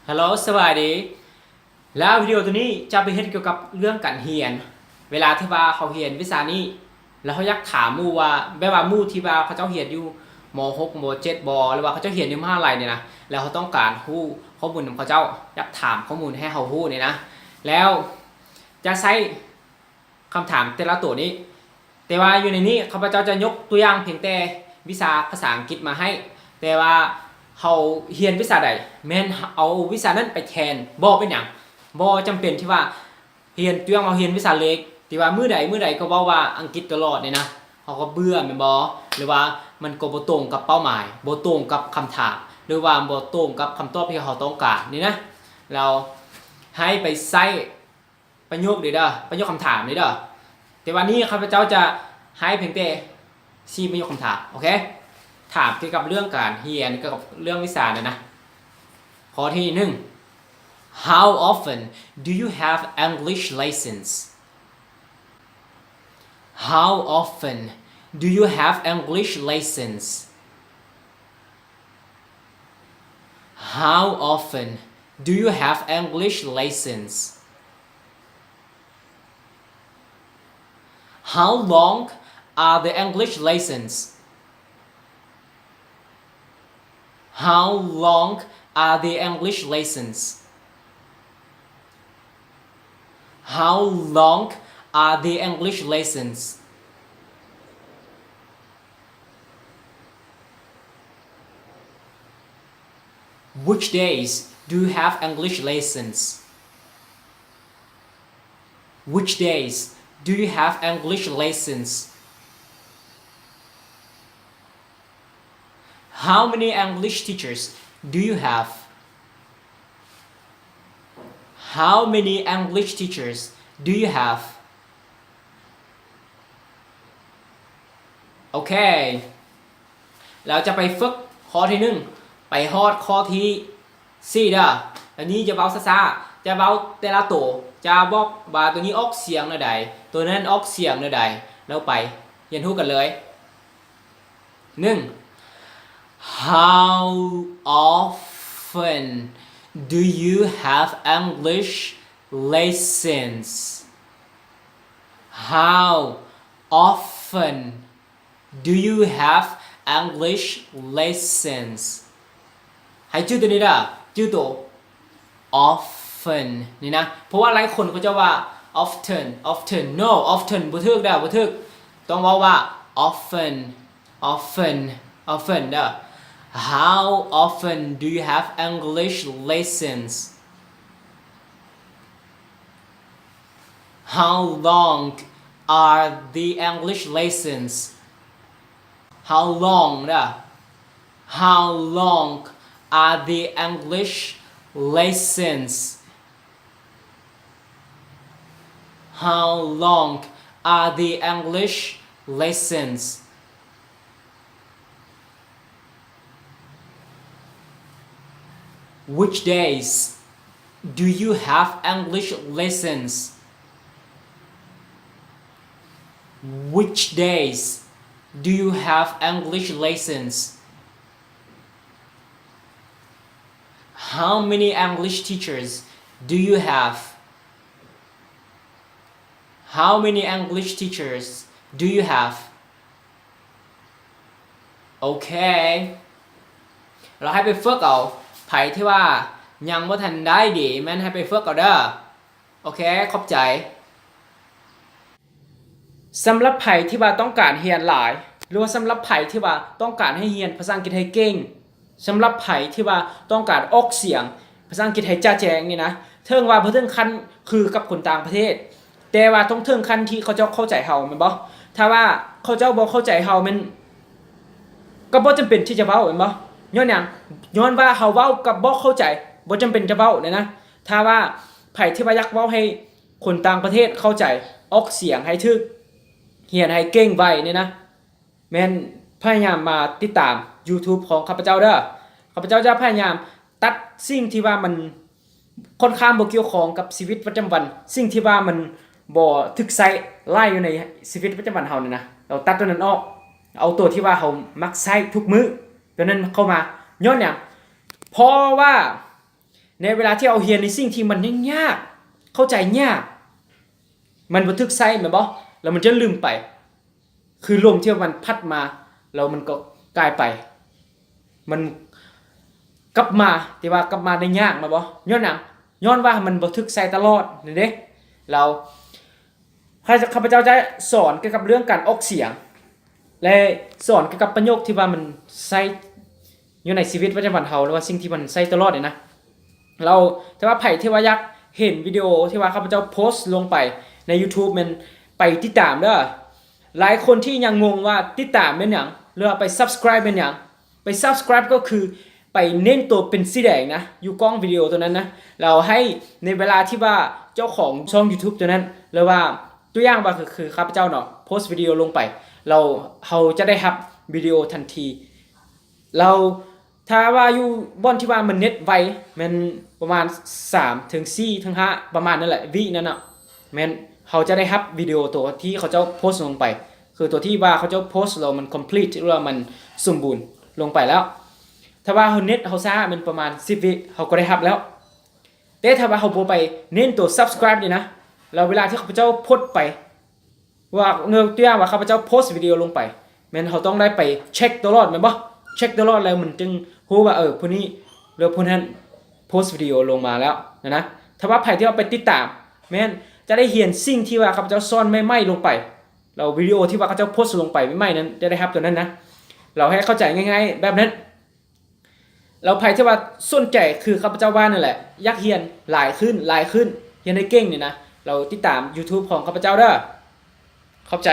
ຮັລໂຫຼ ສະບາຍດີ. ແລ້ວວິດີໂອໂຕນີ້ຈະໄປເຮັດກ່ຽວກັບເລື່ອງການຮຽນ. ເວລາທີ່ວ່າເຮົາຮຽນວິຊານີ້ ແລ້ວເຮົາຢາກຖາມໝູ່ວ່າ ແບບວ່າໝູ່ທີ່ວ່າເຂົາເຈົ້າຮຽນຢູ່ ມໍຫົກ ມໍເຈັດບໍ ຫຼືວ່າເຂົາເຈົ້າຮຽນຢູ່ມະຫາໄລນີ້ນະ ແລ້ວເຮົາຕ້ອງການຮູ້ຂໍ້ມູນນຳເຂົາເຈົ້າ, ຢາກຖາມຂໍ້ມູນໃຫ້ເຮົາຮູ້ນີ້ນະ ແລ້ວຈະໃຊ້ ຄຳຖາມແຕ່ລະໂຕນີ້. ແຕ່ວ່າຢູ່ໃນນີ້ ຂ້າພະເຈົ້າຈະຍົກຕົວຢ່າງພຽງແຕ່ວິຊາພາສາອັງກິດມາໃຫ້, ແຕ່ວ່າເຮົາຮຽນວິຊາໃດ ແມ່ນເອົາວິຊານັ້ນໄປແທນ, ບໍ່ເປັນຫຍັງ, ບໍ່ຈຳເປັນທີ່ວ່າຮຽນ, ຕົວຢ່າງວ່າຮຽນວິຊາເລກ ທີ່ວ່າມື້ໃດມື້ໃດກໍເວົ້າວ່າອັງກິດຕະຫຼອດນີ້ນະ, ເຮົາກໍເບື່ອແມ່ນບໍ່? ຫຼືວ່າມັນກໍບໍ່ຕົງກັບເປົ້າໝາຍ, ບໍ່ຕົງກັບຄຳຖາມ ຫຼືວ່າບໍ່ຕົງກັບຄຳຕອບທີ່ເຮົາຕ້ອງການນີ້ນະ, ແລ້ວໃຫ້ໄປໃຊ້ ປະໂຫຍກນີ້ເດີ, ປະໂຫຍກຄຳຖາມນີ້ເດີ. ແຕ່ວ່ານີ້ຂ້າພະເຈົ້າຈະໃຫ້ພຽງແຕ່ສີ່ປະໂຫຍກຄຳຖາມ, ໂອເຄ? ຖາມກ່ຽວກັບເລື່ອງການຮຽນ, ກ່ຽວກັບເລື່ອງວິຊານັ້ນນະ. ຂໍ້ທີໜຶ່ງ How often do you have English lessons? How often do you have English lessons? How often do you have English lessons? How long are the English lessons? How long are the English lessons? How long are the English lessons? Which days do you have English lessons? Which days do you have English lessons? How many English teachers do you have? How many English teachers do you have? ໂອເຄ ແລ້ວຈະໄປຝຶກຂໍ້ທີໜຶ່ງ ໄປຮອດຂໍ້ທີສີ່ເດີ. ອັນນີ້ຈະເວົ້າຊ້າໆ ຈະເວົ້າແຕ່ລະໂຕ ຈະບອກວ່າໂຕນີ້ອອກສຽງແນວໃດ ໂຕນັ້ນອອກສຽງແນວໃດ ແລ້ວໄປຮຽນຮູ້ກັນເລີຍ. ໜຶ່ງ How often do you have English lessons? How often do you have English lessons? ໃຫ້ຈື່ໂຕນີ້ເດີ ຈື່ໂຕ often ນີ້ນະ ເພາະວ່າຫຼາຍຄົນເຂົາເຈົ້າວ່າ often often no often ບໍ່ຖືກເດີ ບໍ່ຖືກ ຕ້ອງເວົ້າວ່າ often often often ເດີ. How often do you have English lessons? How long are the English lessons? How long ເດີ. How long are the English lessons? How long are the English lessons? Which days do you have English lessons? Which days do you have English lessons? How many English teachers do you have? How many English teachers do you have? ໂອເຄ ແລ້ວໃຫ້ໄປຝຶກເອົາ. ໃຜທີ່ວ່າຍັງບໍ່ທັນໄດ້ດີ ແມ່ນໃຫ້ໄປຝຶກເອົາເດີ. ໂອເຄ ຂອບໃຈ. ສຳລັບໃຜທີ່ວ່າຕ້ອງການຮຽນຫຼາຍ ຫຼືວ່າສຳລັບໃຜທີ່ວ່າຕ້ອງການໃຫ້ຮຽນພາສາອັງກິດໃຫ້ເກັ່ງ, ສຳລັບໃຜທີ່ວ່າຕ້ອງການອອກສຽງພາສາອັງກິດໃຫ້ຈະແຈ້ງນີ້ນະ, ເຖິງວ່າບໍ່ເຖິງຂັ້ນຄືກັບຄົນຕ່າງປະເທດ, ແຕ່ວ່າຕ້ອງເຖິງຂັ້ນທີ່ເຂົາເຈົ້າເຂົ້າໃຈເຮົາ ແມ່ນບໍ່? ຖ້າວ່າເຂົາເຈົ້າບໍ່ເຂົ້າໃຈເຮົາ ແມ່ນ ກໍບໍ່ຈຳເປັນທີ່ຈະເວົ້າ ແມ່ນບໍ່? ຍ້ອນຫຍັງ? ຍ້ອນວ່າເຮົາເວົ້າກັບບໍ່ເຂົ້າໃຈ ບໍ່ຈຳເປັນຈະເວົ້ານີ້ນະ. ຖ້າວ່າໃຜທີ່ວ່າຢາກເວົ້າໃຫ້ຄົນຕ່າງປະເທດເຂົ້າໃຈ, ອອກສຽງໃຫ້ຖືກ, ຮຽນໃຫ້ເກັ່ງໄວນີ້ນະ, ແມ່ນພະຍາຍາມມາຕິດຕາມ YouTube ຂອງຂ້າພະເຈົ້າເດີ. ຂ້າພະເຈົ້າຈະພະຍາຍາມຕັດສິ່ງທີ່ວ່າມັນ ຂ້ອນຂ້າງບໍ່ກ່ຽວຂ້ອງກັບຊີວິດປະຈຳວັນ, ສິ່ງທີ່ວ່າມັນບໍ່ຖືກໃຊ້ຫຼາຍຢູ່ໃນຊີວິດປະຈຳວັນເຮົານີ້ນະ, ເຮົາຕັດຕົວນັ້ນອອກ, ເອົາຕົວທີ່ວ່າເຮົາມັກໃຊ້ທຸກມື້ ຕົວນັ້ນເຂົ້າມາ. ຍ້ອນຫຍັງ? ເພາະວ່າ ໃນເວລາທີ່ເຮົາຮຽນໃນສິ່ງທີ່ມັນຍາກໆ ເຂົ້າໃຈຍາກ ມັນບໍ່ຖືກໃຊ້ແມ່ນບໍ່? ແລ້ວມັນຈະລືມໄປ ຄືລົມທີ່ວ່າມັນພັດມາ ແລ້ວມັນກໍກາຍໄປ ມັນກັບມາ ແຕ່ວ່າກັບມາໄດ້ຍາກແມ່ນບໍ່? ຍ້ອນຫຍັງ? ຍ້ອນວ່າມັນບໍ່ຖືກໃຊ້ຕະຫຼອດນັ້ນເດ້. ແລ້ວຂ້າພະເຈົ້າຈະສອນກ່ຽວກັບເລື່ອງການອອກສຽງ ແລະ ສອນກ່ຽວກັບປະໂຫຍກທີ່ວ່າມັນໃຊ້ຢູ່ໃນຊີວິດປະຈຳວັນເຮົາ ຫຼືວ່າສິ່ງທີ່ມັນໃຊ້ຕະຫຼອດນີ້ນະ. ແລ້ວຖ້າວ່າໃຜທີ່ວ່າຢາກເຫັນວິດີໂອທີ່ວ່າຂ້າພະເຈົ້າໂພສລົງໄປໃນ YouTube ແມ່ນໄປຕິດຕາມເດີ. ຫຼາຍຄົນທີ່ຍັງງົງວ່າຕິດຕາມແມ່ນຫຍັງ ຫຼືວ່າໄປ subscribe ແມ່ນຫຍັງ? ໄປ subscribe ກໍຄືໄປເນັ້ນໂຕເປັນສີແດງນະ ຢູ່ກ້ອງວິດີໂອໂຕນັ້ນນະ ແລ້ວໃຫ້ໃນເວລາທີ່ວ່າເຈົ້າຂອງຊ່ອງ YouTube ໂຕນັ້ນ ຫຼືວ່າຕົວຢ່າງວ່າຄື ຄືຂ້າພະເຈົ້າເນາະ ໂພສວິດີໂອລົງໄປ ແລ້ວເຮົາຈະໄດ້ຮັບວິດີໂອທັນທີ. ແລ້ວຖ້າວ່າຢູ່ບ່ອນທີ່ວ່າມັນເນັດໄວ ແມ່ນປະມານສາມເຖິງສີ່ເຖິງຫ້າ ປະມານນັ້ນແຫຼະ ວິນັ້ນນະ ແມ່ນເຮົາຈະໄດ້ຮັບວິດີໂອໂຕທີ່ເຂົາເຈົ້າໂພສລົງໄປ ຄືໂຕທີ່ວ່າເຂົາເຈົ້າໂພສແລ້ວມັນ complete ຫຼືວ່າມັນສົມບູນລົງໄປແລ້ວ. ຖ້າວ່າເຮົາເນັດເຮົາຊ້າ ແມ່ນປະມານສິບວິ ເຮົາກໍໄດ້ຮັບແລ້ວ. ແຕ່ຖ້າວ່າເຮົາບໍ່ໄປເນັ້ນໂຕ subscribe ນີ້ນະ ແລ້ວເວລາທີ່ຂ້າພະເຈົ້າໂພສໄປ ວ່າ ຍົກຕົວຢ່າງວ່າຂ້າພະເຈົ້າໂພສວິດີໂອລົງໄປ ແມ່ນເຮົາຕ້ອງໄດ້ໄປເຊັກຕະຫຼອດແມ່ນບໍ່? ເຊັກຕະຫຼອດແລ້ວມັນຈຶ່ງຮູ້ວ່າ ເອີ ຜູ້ນີ້ ຫຼືຜູ້ນັ້ນໂພສວິດີໂອລົງມາແລ້ວນະ. ຖ້າວ່າໃຜທີ່ວ່າໄປຕິດຕາມ ແມ່ນຈະໄດ້ຮຽນສິ່ງທີ່ວ່າຂ້າພະເຈົ້າສອນໃໝ່ໆລົງໄປ ແລ້ວວິດີໂອທີ່ວ່າເຂົາເຈົ້າໂພສລົງໄປໃໝ່ໆນັ້ນ ຈະໄດ້ຮັບຕົວນັ້ນນະ. ເຮົາໃຫ້ເຂົ້າໃຈງ່າຍໆແບບນັ້ນ. ແລ້ວໃຜທີ່ວ່າສົນໃຈຄືຂ້າພະເຈົ້າວ່ານັ້ນແຫຼະ ຢາກຮຽນຫຼາຍຂຶ້ນ ຫຼາຍຂຶ້ນ ຮຽນໃຫ້ເກັ່ງນີ້ນະ ແລ້ວຕິດຕາມ YouTube ຂອງຂ້າພະເຈົ້າເດີ. ຂອບໃຈ.